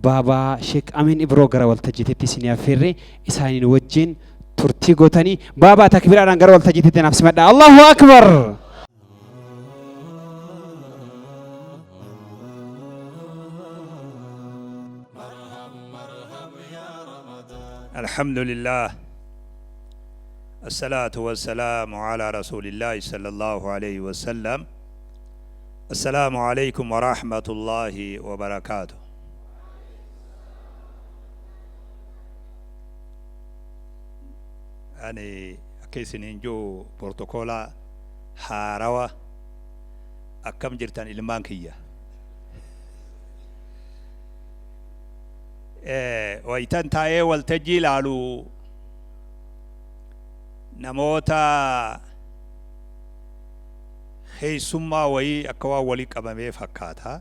Baabaa Sheek Amiin Ibroo gara waltajjiitti isinii affeerre isaaniin wajjin turtii gootanii baabaa takbiraadhaan gara waltajjiitti naaf simadha. Allahu Akbar! الحمد لله، الصلاة والسلام على رسول الله صلى الله عليه وسلم. السلام عليكم ورحمة الله وبركاته. Ani akka isiniin jiru protokoola haarawa. Akkam jirtan ilmaan kiyya? Wayitan taa'ee waltajjii ilaalu namoota keessummaa wayii akka waan walii qabamee fakkaata.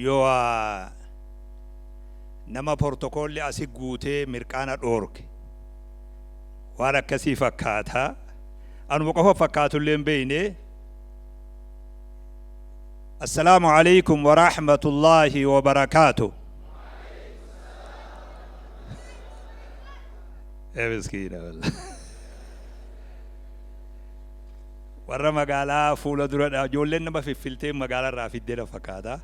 Yoo nama portokoolli asi guutee mirqaana dhoorke waan akkasii fakkaata. Anuma qofa fakkaatullee hin beekne. Assalaamu alaikum wa rahmatullahi wa barakaatuh. Miskiina wallah. Warra magaalaa fuula dura ijoolleen nama fiffiltee magaalaa irraa fiddee na fakkaata.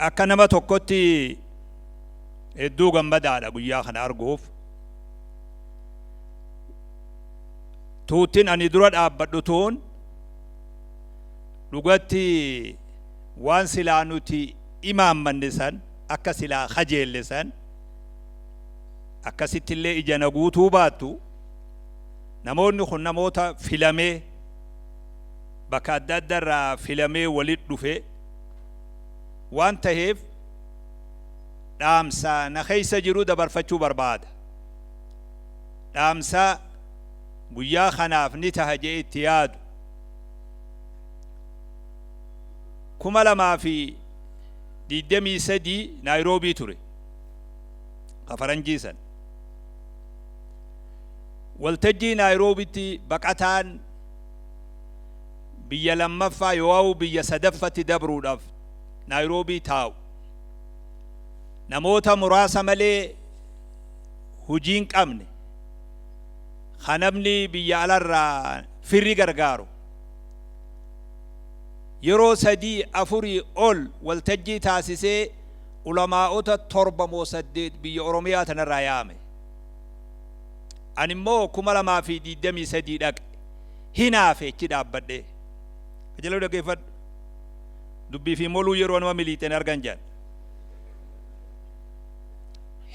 Akka nama tokkotti hedduu gammadaadha guyyaa kana arguuf. Tuuttiin ani dura dhaabbadhu tuun dhugatti waan silaa nuti imaammanne san, akka silaa kajeelle san akkasittillee ija na guutuu baattu, namoonni kun namoota filamee bakka adda adda irraa filamee walit dhufe waan taheef dhaamsa na keessa jiru dabarfachuu barbaada. Dhaamsa guyyaa kanaaf ni taha jee itti yaadu. 2023 Naayiroobii ture. Ka faranjii san. Waltajjii Naayiroobitti baqataan biyya lammaffaa yoo biyya sadaffatti dabruudhaaf Naayiroobii taa'u, namoota muraasa malee hojii hin qabne, ka namni biyya alarraa firri gargaaru, yeroo sadii afurii ol waltajjii taasisee ulamaa'ota torba moo saddeet biyya Oromiyaa tanarraa yaame. Ani immoo 2023 dhaqe. Hinaafe achi dhaabbadhee. Qajeeloo dhaggeeffadhu. Dubbii fi moluu yeroo nama miliixeen argan jedhan.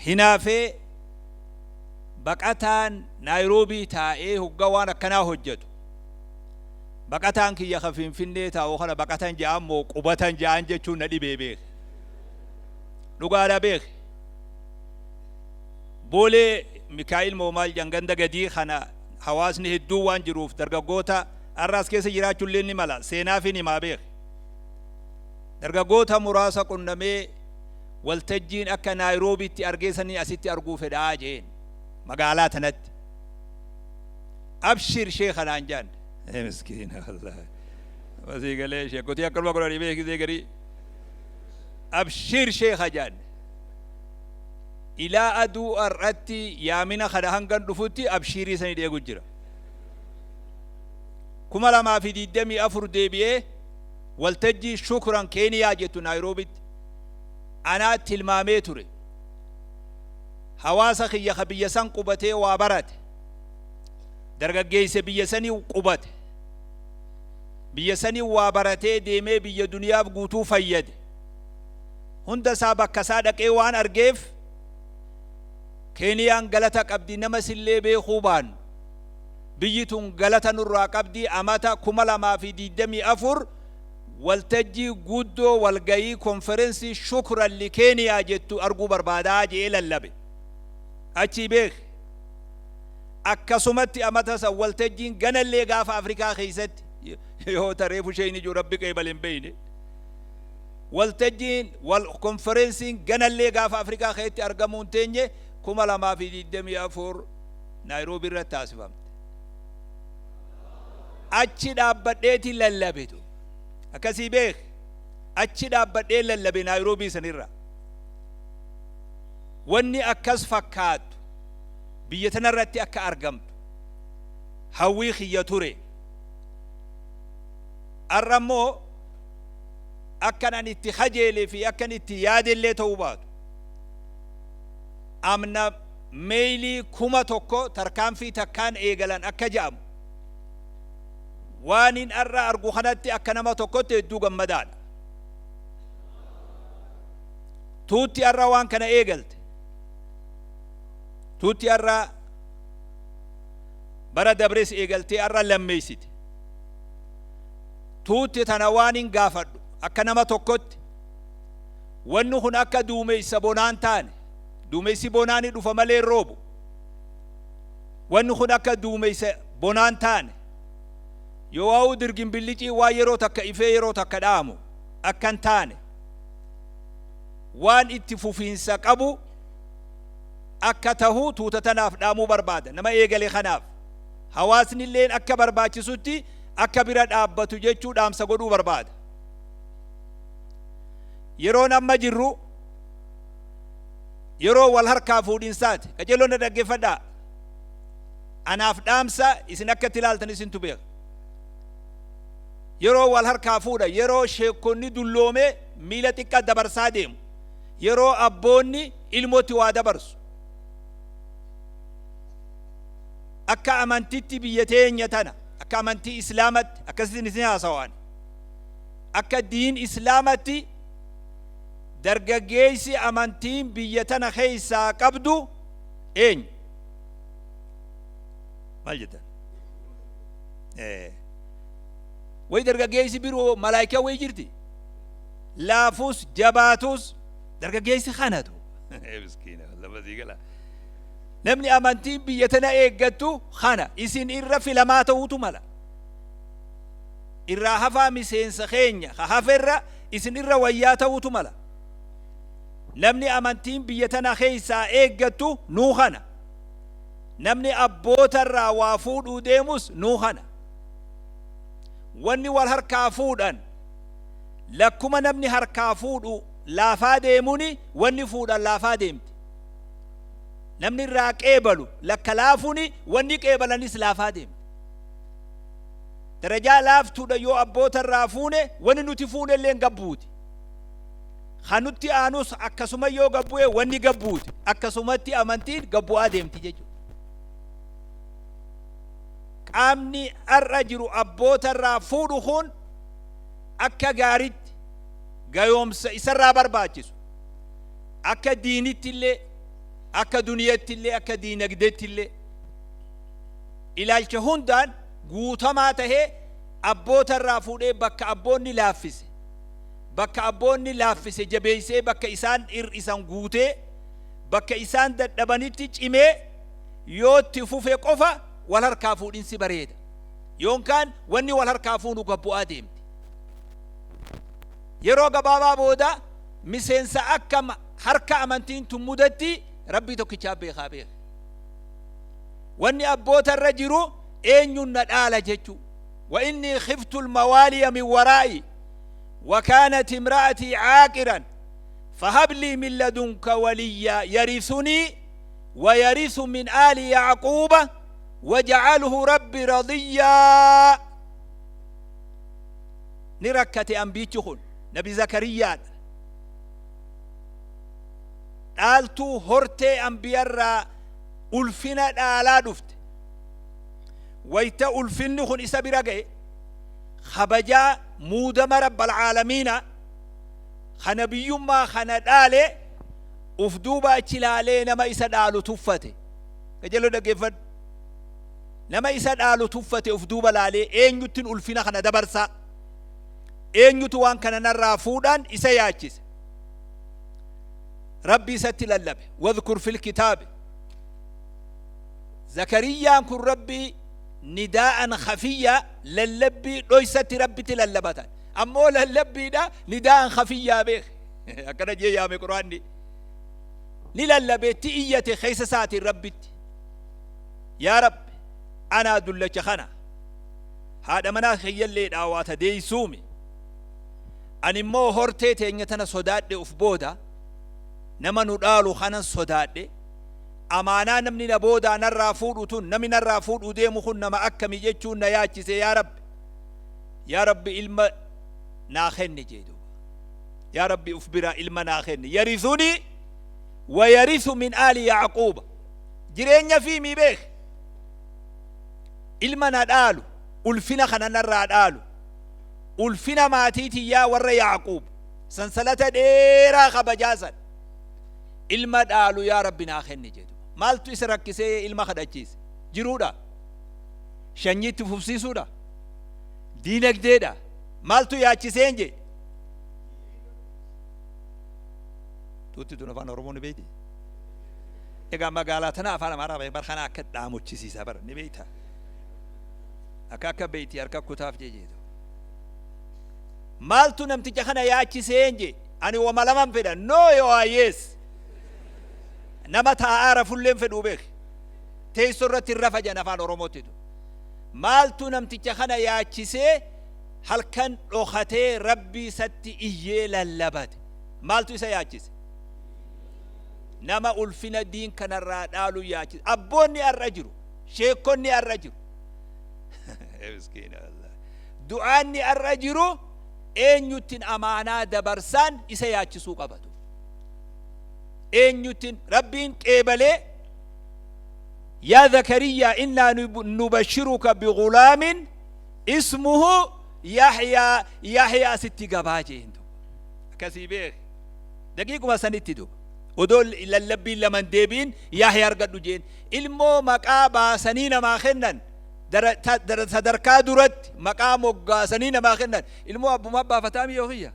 Hinaafee baqataan Naayiroobii taa'ee hoggaa waan akkanaa hojjetu. Baqataan kiyya ka Finfinnee taa'u kana baqatan ja'an moo qubatan ja'an jechuun na dhibee beeke. Dhugaadha beeke. Boolee Mikaa'il moo maal jedhan ganda gadii kana hawaasni hedduu waan jiruuf dargaggoota har'aas keessa jiraachuullee ni mala, seenaafin himaa beeke. Dargaggoota muraasa qunnamee waltajjiin akka Naayiroobiitti argeessanii asitti arguu fedhaa jeen magaalaa tanatti. Abshir sheekha naan jaan. Miskiina wallaahi. Masii galee sheekotii akkanuma godhanii beekisee garii. Abshir sheekha jaan. Ilaa aduu har'atti yaamina kana hangan dhufutti abshiirii sanii dheegu jira. 2024 deebi'ee waltajjii Shukran Keeniyaa jettu Naayiroobitti anaa tilmaamee ture. Hawaasa kiyya ka biyya san qubatee waa barate. Dargaggeessa biyya sanii qubate. Biyya sanii waa baratee deemee biyya duniyaaf guutuu fayyade. Hunda isaa bakka isaa dhaqee waan argeef Keeniyaan galata qabdi, nama sillee beekuu baannu. Biyyi tun galata nurraa qabdi. Amata 2024 waltajjii guddoo walgayii konferensii Shukran li Keeniyaa jettu arguu barbaadaa je'ee lallabe. Achii beeke. Akkasumatti amata san waltajjiin ganallee gaafa Afrikaa keessatti yoo tareefu isheen ijuu rabbi qeebale hin beeyne. Waltajjiin wal konferensiin ganallee gaafa Afrikaa keessatti argamuu hin teenye 2024 Naayiroobii irratti taasifamte. Achi dhaabbadheetiin lallabetu. Akkasii beek. Achi dhaabbadhee lallabe Naayiroobii sanirra. Wanni akkas fakkaattu biyya tanarratti akka argamtu hawwii kiyya ture. Arra immoo akkan ani itti kajeelee fi akkan itti yaadellee ta'uu baatu. Amna meeylii 1000 tarkaanfii takkaan eegalan akka ja'amu waanin arra argu kanatti akka nama tokkotti hedduu gammadaadha. Tuutti arra waan kana eegalte. Tuutti arra bara dabres eegaltee arra lammeessite. Tuutti tana waanin gaafadhu akka nama tokkotti wanni kun akka duumeysa bonaan taane, duumeysi bonaa ni dhufa malee hin roobu. Wanni kun akka duumeysa bonaan taane, yoo waa'uu dirgin billicii waan yeroo takka ifee yeroo takka dhaamu akka hin taane, waan itti fufiinsa qabu akka tahu tuuta tanaaf dhaamuu barbaada. Nama eegale kanaaf hawaasni illeen akka barbaachisutti akka bira dhaabbatu jechuu dhaamsa godhuu barbaada. Yeroon amma jirru yeroo wal harkaa fuudhinsaati. Qajeelloon na dhaggeeffadhaa. Anaaf dhaamsa isin akka itti ilaaltan isintu beeka. Yeroo wal harkaa fuudha, yeroo sheekonni dulloomee miila xiqqaa dabarsaa deemu, yeroo abboonni ilmootti waa dabarsu. Akka amantitti biyya teenya tana, akka amantii Islaamatti, akkasitti isin haasawaan. Akka diin Islaamatti dargaggeessi amantiin biyya tana keessaa qabdu eenyu? Maal jettan? Way dargaggeessi biroo malaayikaa wayi jirti. Laafus jabaatus dargaggeessi kanatu. Miskiina lafa sii gala. Namni amantiin biyya tana eeggattu kana isin irra filamaa ta'uutu mala. Irraa hafaa miseensa keenya ka haferra isin irra wayyaa ta'uutu mala. Namni amantiin biyya tana keessaa eeggattu nuu kana. Namni abboota irraa waa fuudhuu deemus nuu kana. Wanni wal harkaa fuudhan lakkuma namni harkaa fuudhu laafaa deemuni wanni fuudhan laafaa deemti. Namni irraa qeebalu lakka laafuni wanni qeebalanis laafaa deemti. Darajaa laaftuudha yoo abboota irraa fuune wanni nuti fuune illee gabbuuti. Kan nutti aanus akkasuma yoo gabbu'e wanni gabbuuti. Akkasumatti amantiin gabbu'aa deemti jechuudha. Qaamni har'a jiru abboota irraa fuudhu kun akka gaaritti gayoomsa isarraa barbaachisu akka diinitti illee, akka duniyatti illee, akka diinagdeetti illee ilaalcha hundaan guutamaa tahee abboota irraa fuudhee bakka abboonni laaffise, bakka abboonni laaffise jabeessee, bakka isaan hir'isan guutee, bakka isaan dadhabanitti cimee yoo itti fufe qofa wal harkaa fuudhinsi bareeda. Yookaan wanni wal harkaa fuunu gabbu'aa deemti. Yeroo gabaabaa booda miseensa akka harka amantiin tun mudatti Rabbii tokkichaa beekaa beeka. Wanni abboota irra jiru eenyuun na dhaala jechuu. Wa inni khiftu almawaaliya min waraa'i wa kaanat imra'atii caaqiran fahab lii min ladunka waliyya yarisunii wa yarisu min aali yacquuba waj'alhu rabbi radiyyaa. Ni rakkate ambiichi kun Nabi Zakariyyaadha. Dhaaltuu hortee ambiyarraa ulfina dhaalaa dhufte. Wayta ulfinni kun isa bira ga'e, kabajaa muudama rabbal aalamiina ka nabiyyummaa kana dhaale uf duuba achi laalee nama isa dhaalu tuffate. Qajeeloo dhaggeeffadhu. Nama isa dhaalu tuffate uf duuba laalee eenyuttin ulfina kana dabarsaa? Eenyutu waan kana narraa fuudhaan isa yaachise? Rabbi isatti lallabe. Wadhkur fil kitaabi. Zakariyyaan kun Rabbi nidaa'an khafiyya lallabbii dhoysatti Rabbitti lallabatan. Ammoo lallabbiidha nidaa'an khafiyyaa beek. Akkana jee yaame Qur'aanni. Ni lallabe itti iyyate keessa isaatiin Rabbitti. Yaa Rabbi, anaa dullacha kana haadha manaa kiyyallee dhaawaata deeysuumi. Ani immoo hortee teenya tana sodaadhe uf booda nama nu dhaalu kanan sodaadhe amaanaa namni na boodaa narraa fuudhu tun namni narraa fuudhuu deemu kun nama akkami jechuun na yaachise yaa Rabbi yaa Rabbi ilma naa kenni jee duuba yaa Rabbi uf biraa ilma naa kenni yarithuni wa yarithu min aali Yacquuba jireenya fi mii beek ilma na dhaalu ulfina kana narraa dhaalu ulfina maatii tiyyaa warra Yacquub sansalata dheeraa kabajaa san ilma dhaalu yaa Rabbi naa kenni jedhu. Maaltu isa rakkisee ilma kadhachiise? Jiruudha? Shanyii itti fufsiisuudha? Diinagdeedha? Maaltu yaachiseen jee? Tuutti tun afaan Oromoo ni beekti? Egaa magaalaa tana afaan Amaaraa bar kana akka dhaamochisiisa bara ni beekta. Akka akka beeyti harka kutaaf jee jeetu. Maaltu namticha kana yaachiseen jee? Ani wama laman fedha. No yoo yes. Nama taa'aa rafulleen fedhuu beek. Teessoo irratti hin rafa jedhan afaan Oromootti. Maaltu namticha kana yaachisee halkan dhokatee Rabbii isatti iyyee lallabate? Maaltu isa yaachise? Nama ulfina diin kanarraa dhaalu yaachise. Abboonni har'a jiru. Sheekonni har'a jiru. Miskiina wallahi. Du'aanni har'a jiru eenyuttin amaanaa dabarsaan isa yaachisuu qabatu. Eenyuttin Rabbiin qeebalee yaa Zakariyaa innaa nubashiruka bigulaamin ismuhu Yahyaa Yahyaa sitti gabaa jeen duuba. Akkasii beek. Daqiiquma sanitti duuba. Odoo lallabbiin laman deebiin Yahyaa argadhu jeen. Ilmoo maqaa baasanii namaa kennan sadarkaa duratti maqaa moggaasanii namaa kennan. Ilmoo abbumaa baafataa miyyoo kiyya.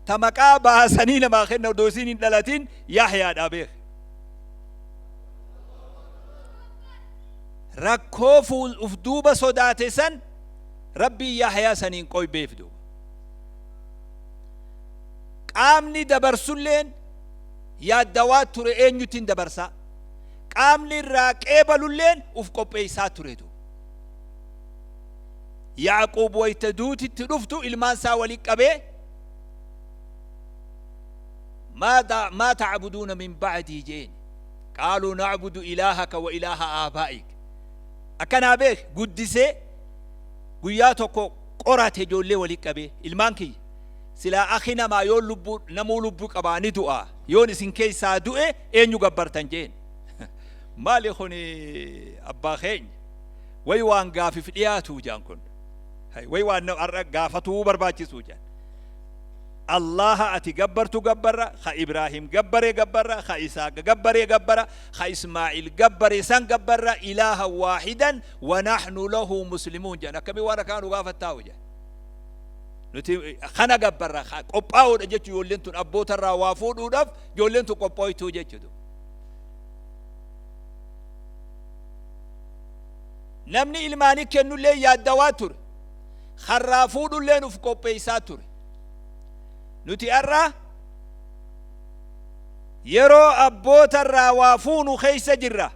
Ta maqaa baasanii namaa kennan odoo isiin hin dhalatin Yahyaadhaa beek. Rakkoo fuul uf duuba sodaate san Rabbiin Yahyaa saniin qoybeef duuba. Qaamni dabarsulleen yaaddawaa ture eenyuttiin dabarsaa. Qaamni irraa qeebalulleen uf qopheessaa ture duuba. Yaaquub wayta duutitti dhuftu ilmaan isaa wali qabee maa ta'buduuna min ba'dii jeen qaaluu na'budu ilaahaka wa ilaaha aabaa'ik akkanaa beek guddisee guyyaa tokko qorate ijoollee wali qabee ilmaan kiyya silaa akhi namaa yoon lubbuu namuu lubbuu qabaa ni du'a yoon isin keessaa du'e eenyu gabbartan jeen maali kuni abbaa keenya way waan gaafif dhiyaatuu jaan kun way waan har'a gaafatuu barbaachisuu jaan Allaha ati gabbartu gabbarra ka Ibraahim gabbaree gabbarra ka Isaaq gabbaree gabbara ka Ismaa'il gabbare san gabbarra ilaaha waahidan wa nahnu lahu muslimuun jaan akkamii waan akkaa nu gaafattaa'u jaan nuti kana gabbarra qophaa'uudha jechuun ijoolleen tun abbootarraa waa fuudhuudhaaf ijoolleen tun qophooytuu jechuudha. Namni ilmaanii kennullee yaaddawaa ture. Karraa fuudhulleen uf qopheessaa ture. Nuti har'a yeroo abbootarraa waa fuunu keessa jirra.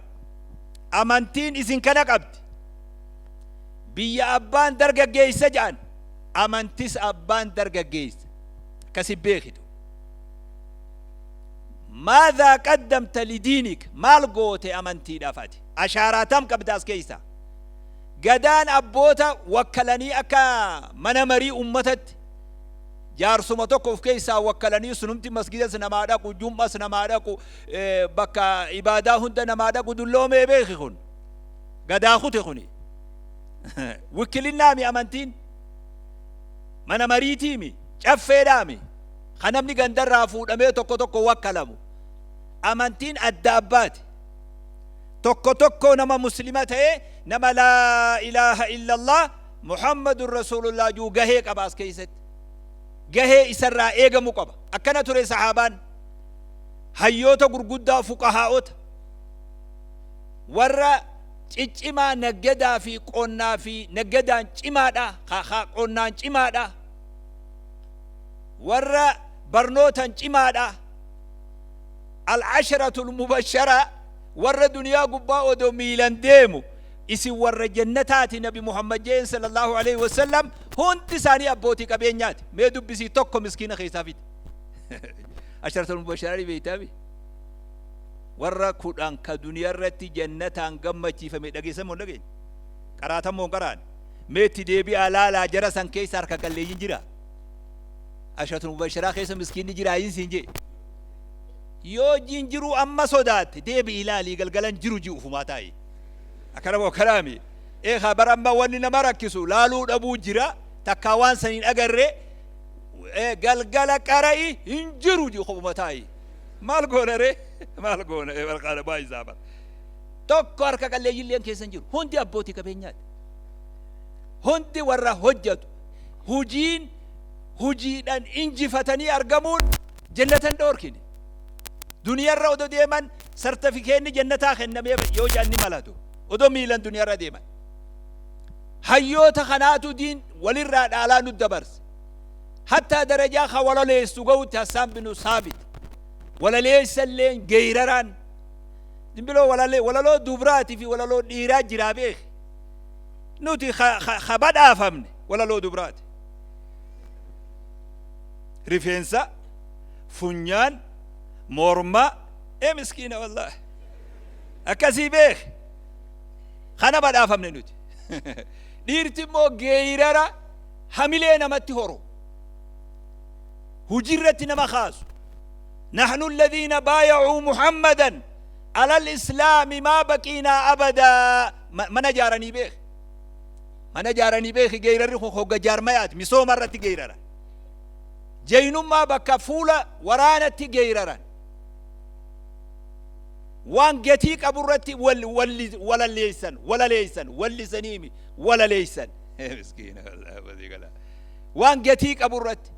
Amantiin isin kana qabdi. Biyya abbaan dargaggeessa jedhan amantis abbaan dargaggeessa. Akkasi beekitu. Maadhaa qaddamta lidiinik maal goote amantiidhaaf ati? Ashaaraa tam qabda as keessa? Gadaan abboota wakkalanii akka mana marii ummatatti jaarsuma tokko of keessaa wakkalanii sunumti masgidas namaa dhaqu, jum'as namaa dhaqu, bakka ibaadaa hunda namaa dhaqu dulloomee beeki kun. Gadaa kute kuni. Wikkilinnaami amantiin. Mana mariitiimi. Caffeedhaami. Kan namni gandarraa fuudhamee tokko tokko wakkalamu. Amantiin adda abbaati. Tokko tokko nama muslima ta'ee nama laa ilaaha illallah Muhammadun Rasuulullah juu gahee qaba as keessatti. Gahee isarraa eegamu qaba. Akkana ture sahaabaan. Hayyoota gurguddaa fuqahaa'ota. Warra ciccimaa naggadaa fi qonnaa fi naggadaan cimaadha. Qonnaan cimaadha. Warra barnootan cimaadha. Al-asharatul mubashara warra duniyaa gubbaa odoo miilan deemu isin warra jannataati Nabi Muhammad jeen sallallahu alaihi wasallam Hundi isaanii abbootii qabeenyaati. Mee dubbisii tokko miskiina keessaa fidi. Asharatul mubasharaa beeytaami. Warra 10 ka duniyaa irratti jannataan gammachiifame dhageessan moo hin dhageenye? Qaraatan moo hin qaraane? Mee itti deebi'aa laalaa, jara san keessa harka qalleeyyiin jira? Asharatul mubasharaa keessa miskiinni jiraa hin siin jee. Yoo jiin jiruu amma sodaatte deebi'i ilaalii, galgalan jiru ji'u ufumaa taa'i. Akkana moo akkanaami? Eekaa bara amma wanni nama rakkisu laaluu dhabuu jira, takkaa waan san hin agarre. Galgala qara'i hin jiru ji'u kophuma taa'i. Maal goona ree? Maal goona? Barqaana baay'isaa bara. Tokko harka qalleeyyiilleen keessa hin jiru. Hundi abbootii qabeenyaati. Hundi warra hojjatu. Hujiin hujiidhaan injifatanii argamuun jannata hin dhoorkine. Duniyarra odoo deeman sartifikeenni jannataa kennamee yoo jedhan ni malatu. Odoo miilan duniyarra deeman. Hayyoota kanaatu diin walirraa dhaalaa nu dabarse. Hattaa darajaa ka walaleessu ga'utti Hassaan binu Saabit. Walaleessa illeen geeyraraan. Dimbiloo walalee walaloo dubraatii fi walaloo dhiiraa jiraa beeki. Nuti ka badhaafamne walaloo dubraati. Rifeensa, funyaan, morma, ee miskiina wallaahi. Akkasii beeki. Kana badhaafamne nuti. Dhiirti immoo geeyrara hamilee namatti horu. Hujii irratti nama kaasu. Nahnu alladhiina baaya'uu Muhammadan alal islaami maa baqiinaa abadaa. Mana jaaranii beeki. Mana jaaranii beeki, geeyrarri kun hogga jaarmayaati. Misooma irratti geeyrara. Jeynummaa bakka fuula waraanatti geeyraran. Waan gatii qabu irratti walaleessan, walaleessan, wallisaniimi walaleessan. Miskiina wallaahi. Waan gatii qabu irratti.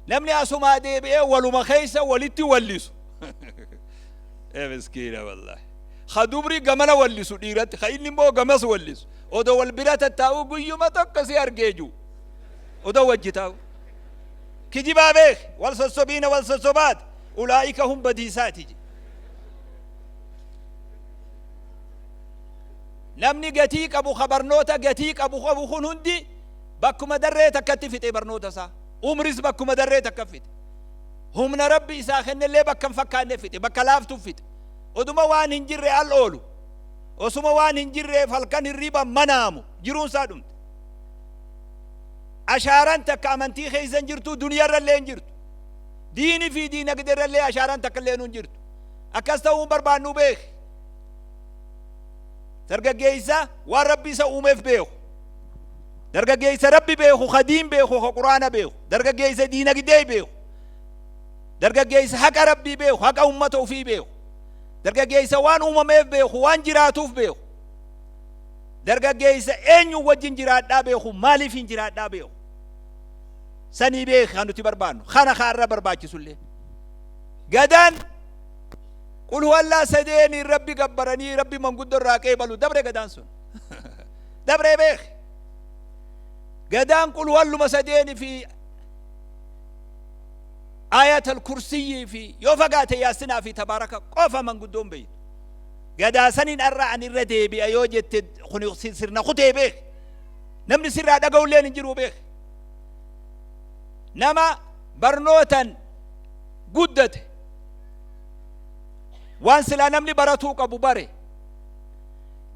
Namni asumaa deebi'ee waluma keessa walitti wallisu. Miskiina wallaahi. Ka dubri gamana wallisu dhiiratti, ka inni immoo gamas wallisu. Odoo wal bira tattaa'uu guyyuma tokko si argee jiru. Odoo wajji taa'u. Kijibaa beek, wal sossobiina wal sossobaat, ulaa'ika hum badiisaati je. Namni gatii qabu, ka barnoota gatii qabu qabu kun hundi bakkuma darree takkatti fixe barnoota isaa. Umris bakkuma darree takka fixe. Humna Rabbi isaa kennellee bakka hin fakkaanne fixe, bakka laaftuu fixe. Oduma waan hin jirre al oolu. Osuma waan hin jirreef halkan hirriiba manaamu jiruun isaa dhumte. Ashaaraan takka amantii keessa hin jirtu, duniyaa illee hin jirtu. Diini fi diinagdee irra illee ashaaraan takka illee hin jirtu. Akkas ta'uu hin barbaannu beeki. Dargaggeessa waan Rabbi isa uumeef beeku. Dargaggeessa Rabbi beeku, ka diin beeku, ka Quraana beeku. Dargaggeessa diinagdee beeku. Dargaggeessa haqa Rabbii beeku, haqa ummata ofii beeku. Dargaggeessa waan uumameef beeku, waan jiraatuuf beeku. Dargaggeessa eenyu wajjin jiraadhaa beeku, maaliif hin jiraadhaa beeku. Sanii beeki kan nuti barbaannu. Kana kaarra barbaachisullee. Gadaan qul huwallaa sadeeniin Rabbi gabbaranii Rabbi manguddoo irraa qeebalu dabre gadaan sun. Dabree beeki. Gadaan qul huwalluma sadeeni fi ayatal kursiyyii fi yoo fagaate yaasinaa fi tabaaraka qofa manguddoon beeytu. Gadaa saniin har'a ani irra deebi'a yoo jette kun sirna kutee beeki. Namni sirraa dhaga'ulleen hin jiru beeki. Nama barnootan guddate, waan silaa namni baratuu qabu bare,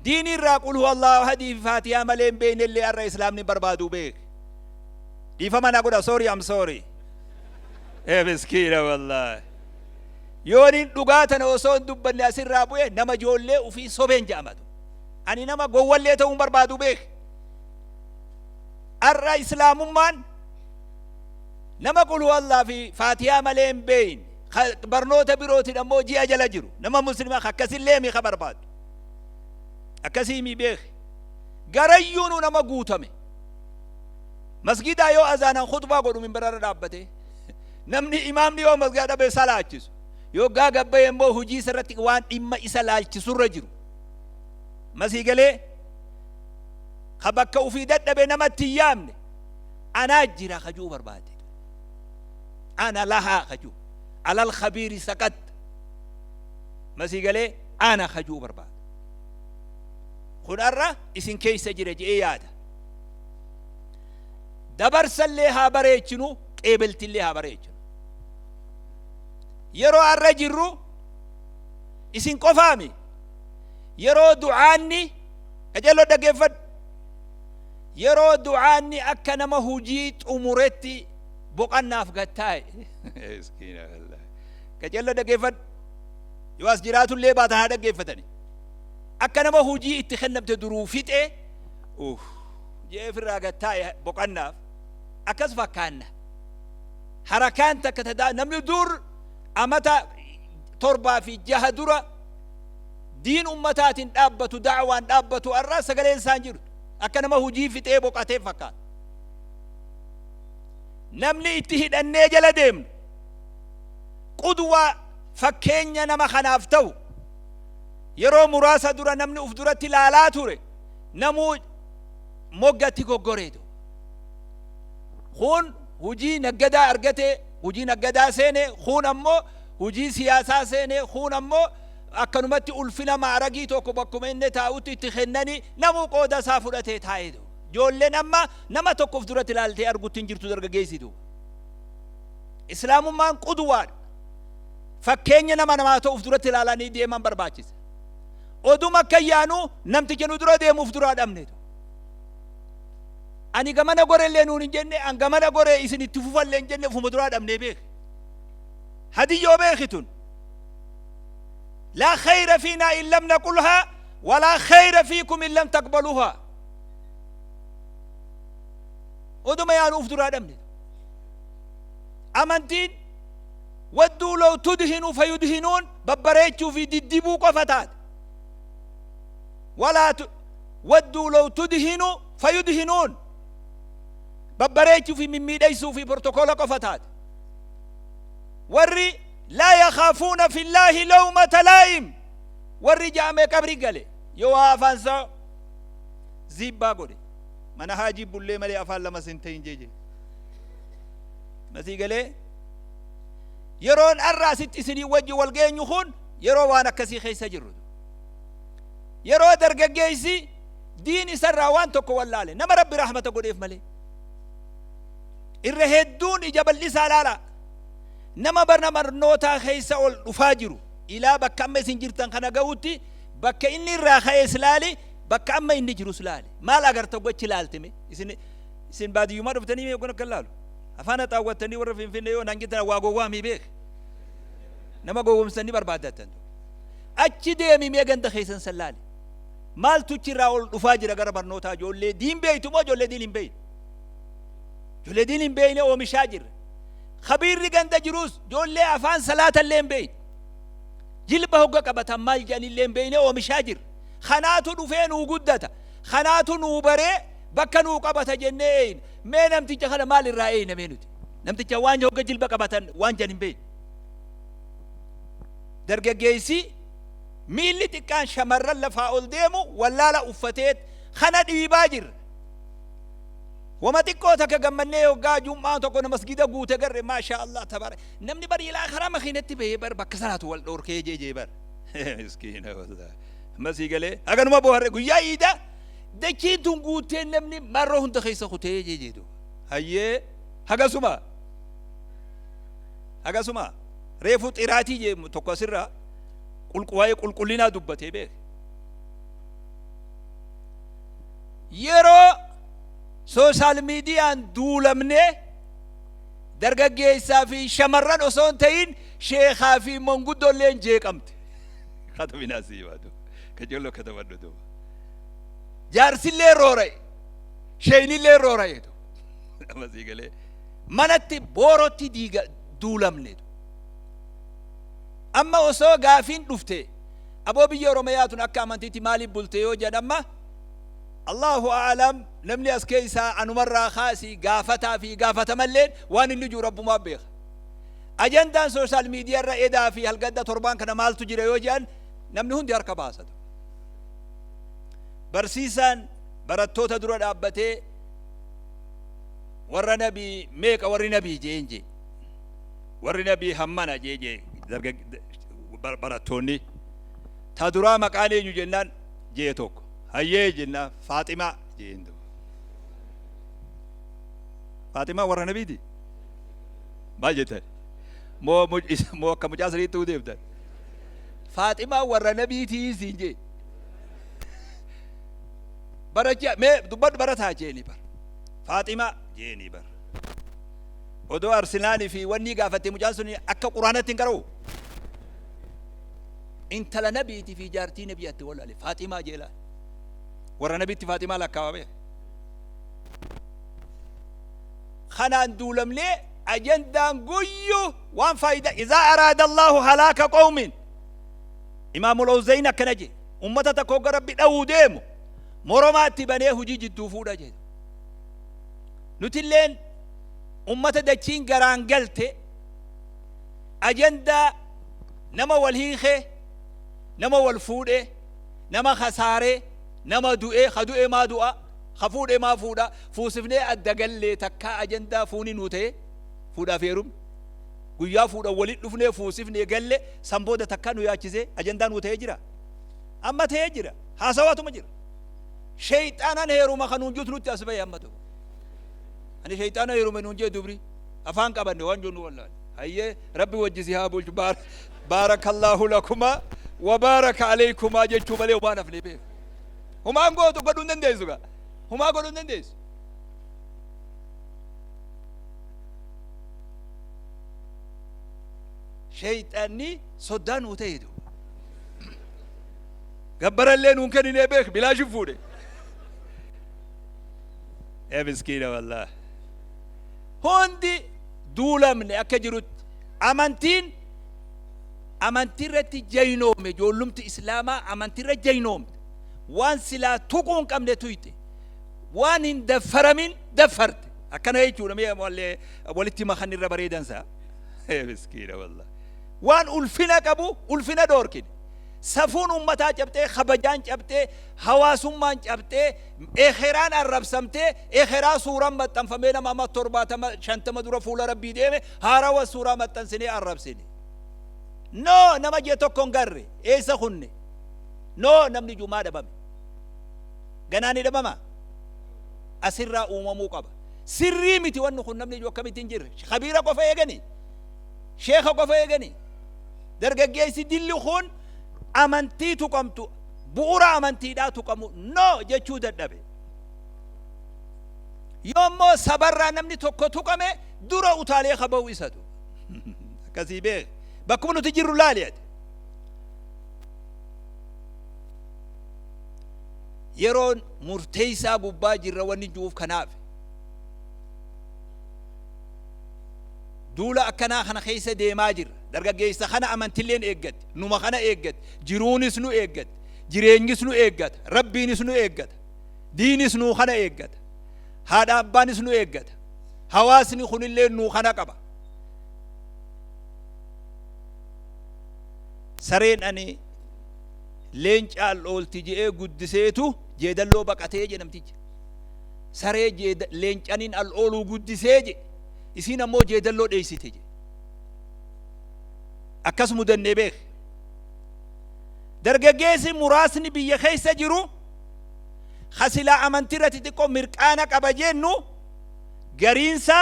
diinii irraa qul huwa Allahu ahadii fi faatihaa malee hin beekne illee har'a islaamni barbaadu beeki. Dhiifama na godha, sorry, I'm sorry. Ee miskiina wallaahi. Yooniin dhugaa tana osoo hin dubbanne asirraa bu'e nama ijoollee ufii sobeen jedhamatu. Ani nama gowwallee ta'uu hin barbaadu beeki. Har'a islaamummaan nama qul huwallaa fi faatihaa malee hin beekne, barnoota birootiin ammoo ji'a jala jiru, nama muslimaa akkasillee mi ka barbaadu. Akkasii mi beeki. Garayyuunu nama guutame. Masgidaa yoo azaanan khutbaa godhu minbararra dhaabbatee, namni imaamni yoo masgida dhabe salaachisu, yoo gaagabbaye immoo hojii isarratti waan dhimma isa laalchisurra jiru. Masii galee ka bakka ufii dadhabe namatti hin yaamne, anaa jira kajuu barbaade. Ana lahaa kajuu. Alal khabiiri saqat. Masii galee ana kajuu barbaade. Kun har'a isin keessa jira je'ee yaada. Dabarsallee haa bareechinu, qeebeltillee haa bareechinu. Yeroo arra jirru isin qofaami. Yeroo du'aanni qajeeloo dhaggeeffadhu. Yeroo du'aanni akka nama hujii xumuretti boqannaaf gad taa'e. Miskiina wallaahi. Qajeeloo dhaggeeffadhu. Yoo as jiraatullee baatan haa dhaggeeffatani. Akka nama hujii itti kennamte duruu fixee uff jedhee ofirraa gad taa'e boqannaaf akkas fakkaanna. Harakaan takka tadaa namni dur amata 7 fi 6 dura diin ummataatiin dhaabbatu da'waan dhaabbatu har'a sagaleen isaan jirtu akka nama hujii fixee boqatee fakkaata. Namni itti hidhannee jala deemnu qudwaa fakkeenya nama kanaaf ta'u yeroo muraasa dura namni uf duratti laalaa ture namuu moggatti goggoreetu. Kun hujii naggadaa argate, hujii naggadaa seene, kuun ammoo hujii siyaasaa seene, kuun ammoo akkanumatti ulfina ma'aragii tokko bakkuma inni taa'utti itti kennani namuu qooda isaa fudhatee taa'eetu. Ijoolleen amma nama tokko uf duratti ilaaltee argutti hin jirtu dargaggeessitu. Islaamummaan qudwaadha. Fakkeenya nama namaa ta'u uf duratti ilaalanii deeman barbaachisa. Oduma akka yaanu namticha nu dura deemu uf duraa dhabneetu. Ani gamana gorellee nuun hin jenne, an gamana goree isin itti fufallee hin jenne ufuma duraa dhabnee beeki. Hadiyyoo beeki tun. Laa khayra fiinaa in lam naqulhaa walaa khayra fiikum in lam taqbaluhaa. Oduma yaanu uf duraa dhabne. Amantiin wadduu law tudhinu fayudhinuun babbareechuu fi diddibuu qofa taate. Walaa wadduu law tudhinu fayudhinuun babbareechuu fi mimmiidhaysuu fi portokola qofa taate. Warri laa yakhaafuuna fillaahi lawmata laa'im warri ja'ame qabri gale yoo waa afaan isaa ziibbaa godhe mana haajii bullee malee afaan lama sin ta'in jeje masii galee yeroon arra asitti isinii wajji wal geenyu kun yeroo waan akkasii keessa jirru. Yeroo dargaggeessi diin isarraa waan tokko wallaale nama Rabbi rahmata godheef malee. Irra hedduun ija bal'isaa laala. Nama barna barnootaa keessa ol dhufaa jiru ilaa bakka amma isin jirtan kana ga'utti bakka inni irraa ka'es laali bakka amma inni jirus laali. Maal agarta gochi laaltime isin isin baadiyyumaa dhuftanii mee kun akka laalu. Afaan haxaawwattanii warra Finfinnee yoo naan jettan waa gowwaa mii beek. Nama gowwomsanii barbaaddattan. Achi deemi mee ganda keessan san laali. Maaltu achi irraa ol dhufaa jira gara barnootaa ijoollee diin beeytu moo ijoollee diin hin beeyne? Ijoollee diin hin beeyne oomishaa jirra. Kabiirri ganda jirus ijoollee afaan salaata illee hin beeyne. Jilba hogga qabatan maal jedhan illee hin beeyne oomishaa jirra. Kanaatu dhufee nuu guddata. Kanaatu nuu baree bakka nuu qabata jennee eeyna. Mee namticha kana maal irraa eeyna mee nuti? Namticha waan hogga jilba qabatan waan jedhan hin beeyne. Dargaggeessi miilli xiqqaan shamarran lafaa ol deemu wallaala uffateet kana dhiibaa jirra. Wama xiqqoo takka gammannee hoggaa jum'aa tokko na masgida guute garre maashaa Allah tabaara. Namni bar ilaa karaa makiinatti bahee bar bakka salaatu wal dhoorkee jee jee bar. Miskiina wallahi. Amma sii galee haganuma booharre guyyaa iidaa dachiin tun guuttee namni marroo hunda keessa kutee jee jee duuba. Hayyee hagasuma. Hagasuma. Reefu xiraatii jee tokko asirraa waa'ee qulqullinaa dubbatee beek. Yeroo sooshaal miidiyaan duulamnee dargaggeessaa fi shamarran osoo hin ta'in sheekaa fi manguddoolleen jeeqamte. Katabinaa sii baatu. Kajolloo katabadhu duuba. Jaarsillee roora'e. Sheeynillee roora'e. Amma sii galee. Manatti boorotti diiga duulamne. Amma osoo gaafiin dhufte aboo biyya Oromiyaa tun akka amantiitti maaliif bulte yoo jedhan amma Allahu a'alam namni as keessaa anumarraa kaasii gaafataa fi gaafatamalleen waan inni jiru rabbumaa beeka. Ajandaan sooshaal miidiyaa irra edaa fi halgadda torbaan kana maaltu jira yoo jedhan namni hundi harka baasatu. Barsiisaan barattoota dura dhaabbatee warra nabii meeqa warri nabii jeen jee warri nabii hammana jee jee barattoonni ta duraa maqaan eenyu jennaan jee tokko hayyee jennaan Faaximaa jeen duuba. Faaximaa warra nabiiti? Maal jettan? Moo moo akka mucaa saniitti deemtan? Faaximaa warra nabiitii siin jee. Baracha mee dubbadhu barataa jeeni bar. Faaximaa jeeni bar. Odoo Arsenaali fi wanni gaafatte mucaan sun akka quraanatti hin qara'u. Intala nabiitii fi jaartii nabii atti walaale Faaximaa jeelaa. Warra nabiitti Faaximaa lakkaawame. Kanaan duulamnee ajandaan guyyu waan faayidaa izaa araada Allahu halaaka qawmin Imaamul Awzayin akkana jedhe ummata tokko hogga Rabbi dhawuu deemu moromaa itti banee hujii jidduu fuudha jedhe. Nutilleen ummata dachiin garaan galte ajandaa nama wal hiikee nama wal fuudhee nama kasaaree nama du'ee ka du'e maa du'a ka fuudhe maa fuudha fuusifnee adda gallee takkaa ajandaa fuuni nuu ta'e fuudhaaf heerumni guyyaa fuudhan walitti dhufnee fuusifnee galle san booda takkaa nu yaachisee ajandaa nuu ta'ee jira amma ta'ee jira haasawaatuma jira sheeyxaanan heeruma kan nuun jiru nutti as bahe amma tokko ani sheeyxaana heerume nuun jee dubri afaan qabanne waan jennu wallaale hayyee rabbi wajji si haa bulchu baarakallaahu lakumaa wa baaraka aleykumaa jechuu malee homaan hafne beeku homaan gootu godhuu hin dandeessu gaa homaa godhuu hin dandeessu. Sheeyxaanni soddaa nuu ta'e duuba gabbarallee nuun kenninee beek bilaashin fuudhe. Ee miskiina wallahi. Hundi duulamne akka jirutti amantiin amantii irratti jaynoome ijoollumti islaamaa amantii irra jaynoomte waan silaa tuquu hin qabne tuyxe waan hin daffaramin daffarte akkana jechuudha mee wallee walitti makan irra bareedansa. Ee miskiina wallahi. Waan ulfina qabu ulfina dhoorkine. Safuun ummataa cabxee, kabajaan cabxee, hawaasummaan cabxee, ekeraan arrabsamtee, ekeraa suuraan maxxanfamee nama amma 70 50 dura fuula Rabbii deeme haarawa suuraa maxxansinee arrabsine. No nama jee tokko hin garre eessa kunne? No namni jumaa dhabame. Ganaa ni dhabama? Asirraa uumamuu qaba. Sirrii miti wanni kun namni ijoo akkamitti hin jirre. Kabiira qofa eeganii? Sheeka qofa eeganii? Dargaggeessi dilli kun amantii tuqamtu bu'ura amantiidhaa tuqamu no jechuu dadhabe. Yoommoo sabarraa namni tokko tuqame dura utaalee ka ba'u isatu. Akkasii beek. Bakkuma nuti jirru laali ati. Yeroon murteessaa gubbaa jirra wanni jiruuf kanaaf. Duula akkanaa kana keessa deemaa jirra. Dargaggeessa kana amantilleen eeggatti, numa kana eeggatti, jiruunis nu eeggatti, jireenyis nu eeggata, Rabbiinis nu eeggata, diinis nuu kana eeggata, haadha abbaanis nu eeggata, hawaasni kunillee nuu kana qaba. Sareen ani leenca al'oolti je'ee guddiseetu jeedalloo baqatee jedhe namtichi. Saree leencaniin al'ooluu guddisee jedhe. Isiin ammoo jeedalloo dheeysite jedhe. Akkas mudannee beek. Dargaggeessi muraasni biyya keessa jiru ka silaa amantii irratti xiqqoo mirqaana qaba jennu gariinsa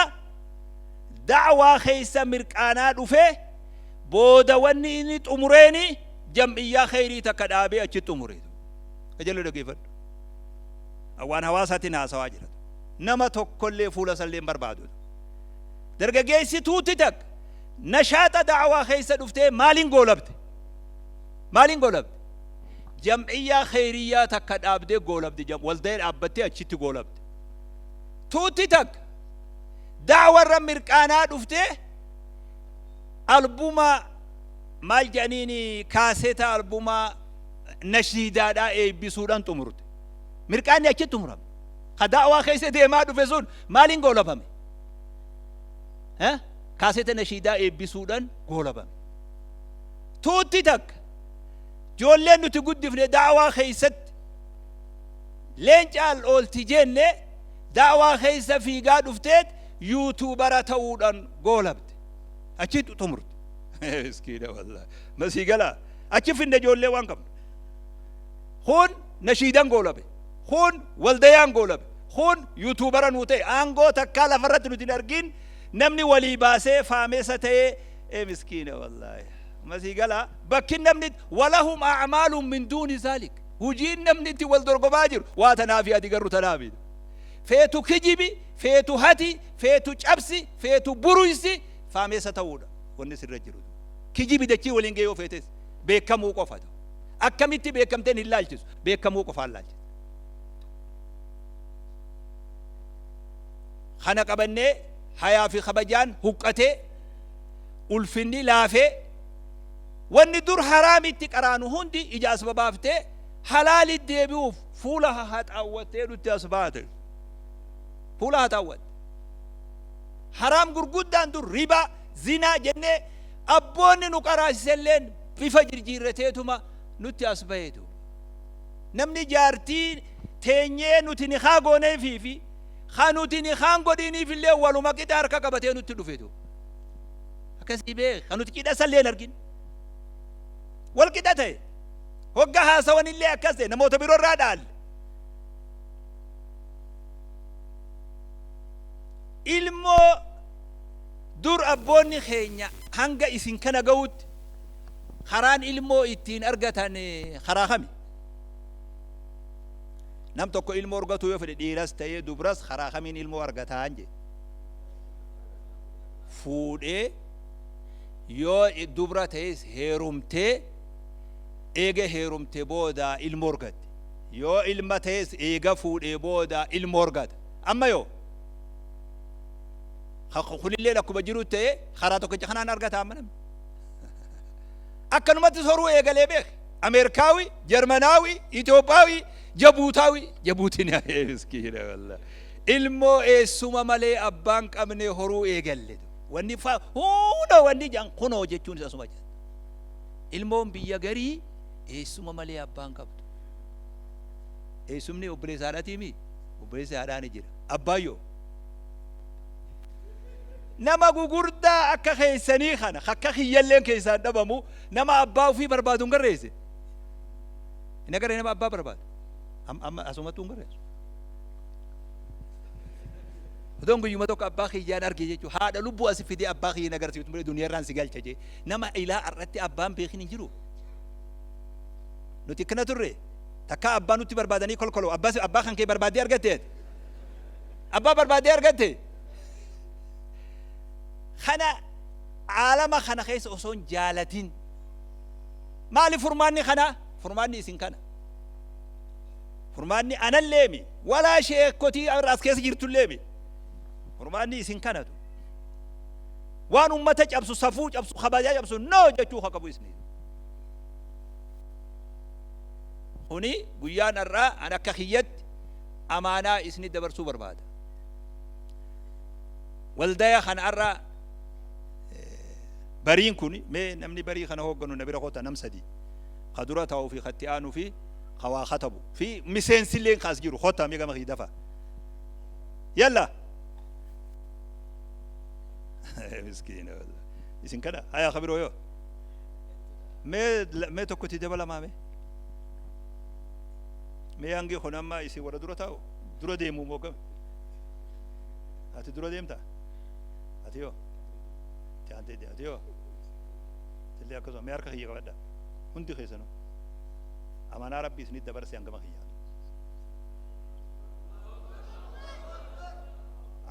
da'waa keessa mirqaanaa dhufe booda wanni inni xumureeni jam'iyyaa kheyrii takka dhaabee achi xumure. Qajeeloo dhaggeeffadhu. Waan hawaasaatiin haasawaa jira. Nama tokkollee fuula isallee hin barbaadu. Dargaggeessi tuutti takka nashaaxa da'awaa keessa dhuftee maaliin goolabde? Maaliin goolabde? Jam'iyyaa kheyriyyaa takka dhaabdee goolabde. Waldaya dhaabbattee achitti goolabde. Tuutti takka da'awarra mirqaanaa dhuftee albuma maal jedhaniin kaaseta albuma nashiidaadhaa eebbisuudhaan xumurte. Mirqaanni achitti xumurame. Ka da'waa keessa deemaa dhufe sun maaliin goolabame? Kaaseta nashiidaa eebbisuudhaan goolabame. Tuutti takka ijoolleen nuti guddifne da'waa keessatti leenca al oolti jenne da'waa keessa fiigaa dhufteet yuutuubara ta'uudhaan goolabde. Achitti xumurte. Miskiina wallahi. Masii galaa. Achi finne ijoollee waan qabnu. Kun nashiidan goolabe. Kun waldayaan goolabe. Kun YouTubera nuu ta'e, aangoo takkaa lafarratti nuti hin argin, namni walii baasee faameessa ta'ee. Ee miskiina, wallaahi, masii gala bakki namni walahum a'maalun min duuni zaalik, hujiin namni itti wal dorgomaa jiru waa tanaafi ati garuu tanaafi feetu kijibi, feetu hati, feetu cabsi, feetu buruysi, faameessa ta'uudha. Wanni sirra jiru kijibi dachii waliin ga'ee yoo feetes beekamuu qofa ta'u. Akkamitti beekamteen hin laalchisu, beekamuu qofaan laalchisu. Kana qabannee hayaa fi kabajaan huqqatee, ulfinni laafee, wanni dur haraamitti qaraanu hundi ija as babaaftee halaali deebi'uuf fuula haxaawwattee nutti as baate. Fuula haxaawwatte. Haraam gurguddaan dur ribaa, zinaa jennee abboonni nu qaraasiselleen bifa jirjiirrateetuma nutti as baheetu. Namni jaartii teenyee nuti nikaa gooneefii fi ka nuti nikaan godhiniif illee waluma qixa harka qabatee nutti dhufetu. Akkasii beek, ka nuti cidha sallee hin argin. Wal qixa ta'e. Hogga haasawan illee akkas ta'e, namoota biroo irraa dhaalle. Ilmoo dur abboonni keenya hanga isin kana ga'utti karaan ilmoo ittiin argatan karaa kami? Nam tokko ilmoo argatuu yoo fedhe, dhiiras ta'ee dubras, karaa kamiin ilmoo argataan jedhe? Fuudhee, yoo dubra ta'es heerumtee, eega heerumte booda ilmoo argatte. Yoo ilma ta'es eega fuudhee booda ilmoo argata. Amma yoo kunillee akkuma jiru ta'e, karaa tokkicha kanaan argata. Amma namni akkanumatti horuu eegalee beek. Ameerikaawi, Jarmanaawi, Itoophaawi, Jabuutaawi, Jabuutiin miskiina wallah. Ilmoo eessuma malee abbaan qabne horuu eegalle. Wanni fa hunda wanni jedhan kunoo jechuun isa asuma jedhan. Ilmoon biyya garii eessuma malee abbaan qabdu. Eessumni obboleessa haadhaatii mi? Obboleessa haadhaa ni jira. Abbaayyoo. Nama gugurdaa akka keessanii kana, akka kiyyalleen keessaan dhabamu, nama abbaa ofii barbaadu hin garreesse. Hin agarree nama abbaa barbaadu? Amma asumattuu hin garreessu. Otoon guyyuma tokko abbaa kiyyaan arge jechuun haadha lubbuu asi fidee abbaa kiyya hin agarsiiftu malee duniyaa irraan si galcha jee, nama ilaa irratti abbaan beekin hin jiru. Nuti akkana turre, takka abbaa nutti barbaadanii kolkoloo. Abbaa kan kee barbaaddee argatte? Abbaa barbaaddee argatte? Kana aalama kana keessa osoo hin jaalatin, maali furmaanni kana? Furmaanni isin kana. Furmaanni analleemi walaa sheekotii as keessa jirtulleemi. Furmaanni isin kanatu. Waan ummata cabsu, safuu cabsu, kabajaa cabsu no jechuu haa qabu isin. Kuni guyyaan har'aa an akka kiyyatti amaanaa isni dabarsuu barbaada. Waldaya kana har'a bariin kun, mee namni barii kana hoogganu na bira kota, nam sadi. Ka dura taa'uu fi katti aanuu fi ka waa katabu fi miseensilleen kaas jiru kota, mee gama kiyya dafa. Yalla. Miskiina wallah. Isin kana haya kabiroo yoo. Mee tokkotti dabalamaa mee. Mee hangi kun amma isin warra dura taa'u dura deemuu moo gami? Ati dura deemta? Ati yoo? Ati aantee ati yoo? Illee akkasuma mee harka kiyya qabadha. Hundi keessanuu. Amanaa Rabbii isinitti dabarse hangama kiyya.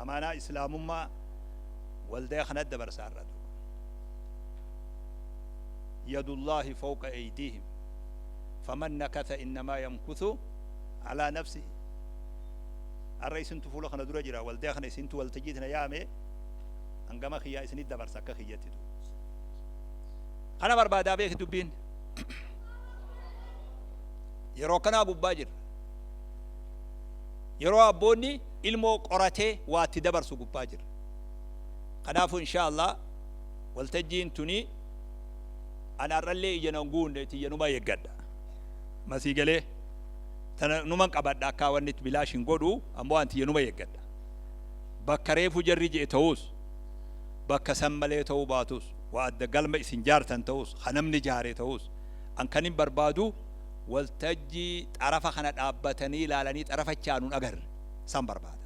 Amaanaa Islaamummaa waldaa kanatti dabarsaa irra. Yadullaahi fawqa aydiihim, faman nakatha innamaa yamkuthu alaa nafsihi. Har'a isintu fuula kana dura jira, waldaa kana isintu waltajjii tana yaame, hangama kiyyaa isinit dabarsa akka kiyyatti. Kana barbaadaa beeki, dubbiin yeroo akkanaa gubbaa jirra, yeroo abboonni ilmoo qoratee waatti dabarsu gubbaa jirra. Kanaafuu insha Allah waltajjiin tuni ana har'allee ija nan guunne, tiyya numa eeggadha, masii galee tana numan qabadha, akka wanni bilaash hin godhu. Ammoo an tiyya numa eeggadha. Bakka reefu jarri je'e ta'us, bakka san malee ta'uu baatus, waa adda galma isin jaartan ta'us, ka namni jaare ta'us, an kanin barbaadu waltajjii xarafa kana dhaabbatanii ilaalanii xarafa chaanuun agarre. San barbaada.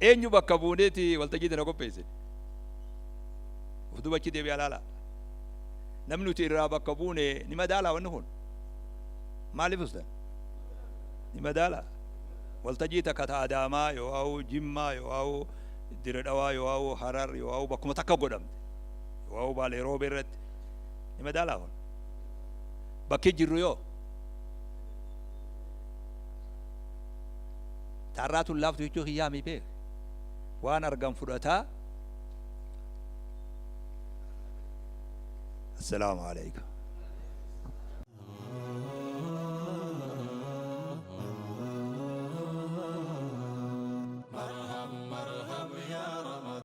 Eenyu bakka buuneeti waltajjii tana qopheessine? Of duuba achi deebi'aa ilaalaa. Namni nuti irraa bakka buune ni madaalaa wanni kun? Maaliif ustan? Ni madaalaa? Waltajjii takka ta Adaamaa yoo'aawu Jimmaa yoo'aawu Dire Dhawaa yoo'aawu Harar yoo'aawu bakkuma takka godhamte. Yoo'aawu Baalee Roobee irratti. Ni madaalaa kun? Bakki jirru yoo? Taarraa tun laaftu jechuu kiyyaa mii beek. Waan argan fudhataa. Assalaamu alaikum.